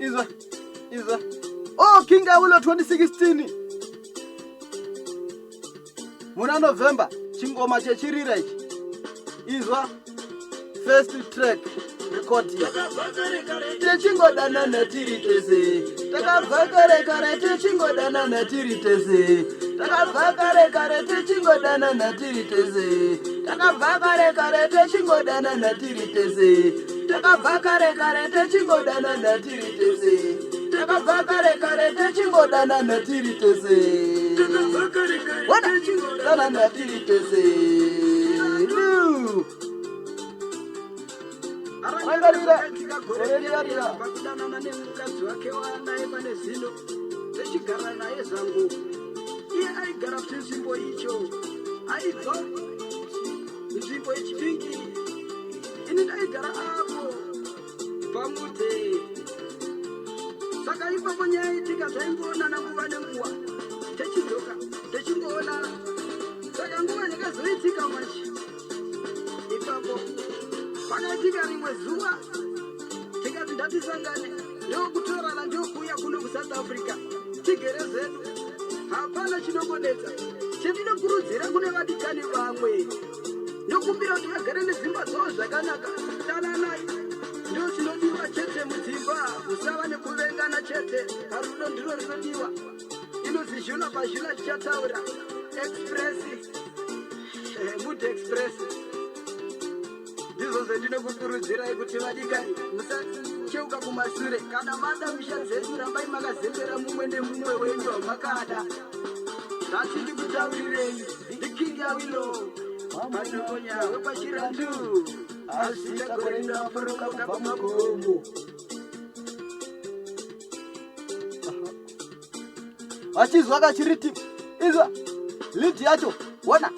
Izwa, izwa. Oh, King Awilo 2016. Muna November chingoma chechirira ichi. Izwa first track record Techingodanana tiri tese. Takabva kare kare techingodanana tiri tese. Takabva kare kare techingodanana tiri tese. Takabva kare kare techingodanana tiri tese. Takabva kare kare techingodanana tiri tese. Takabva kare kare techingodanana tiri tese. Takabva kare kare Wona, techingodanana danana tiri tese. Lu. Arangarira gore riya riya pakudanana nemukadzi wake waanaye pane zino techigara naye zvangu iye aigara chinzvimbo icho aibva nzvimbo yechipingi ini ndaigara apo pamute saka ipapo nyaya itika taingoonana nguva nenguva techidzoka techingoonana saka nguva yakazoitika manje ipapo pakaitika rimwe zuva tikati ndatisangane ndokutorana ndokuuya kuno kusouth africa tigere zvedu hapana chinongonetsa chendinokurudzira kune vadikani vamwe ndokumbira kuti vagare nedzimba dzavo zvakanaka dananai ndo chinodiwa chete mudzimba usava nekuvengana chete parudo ndiro rinodiwa inonzi zhuna pazhuna tichataura express eh, mood express ndizvo zvendinokukurudzirai kuti vadikani musacheuka kumasure kana mada misha dzedu rambai makazembera mumwe nemumwe wenyu wamakada nhasi ndikutaurirei ndiking awilo panokonya wepashirandu asi takorenda furuka kubva mumakomo Vachizwa kachiriti izwa lead yacho wona.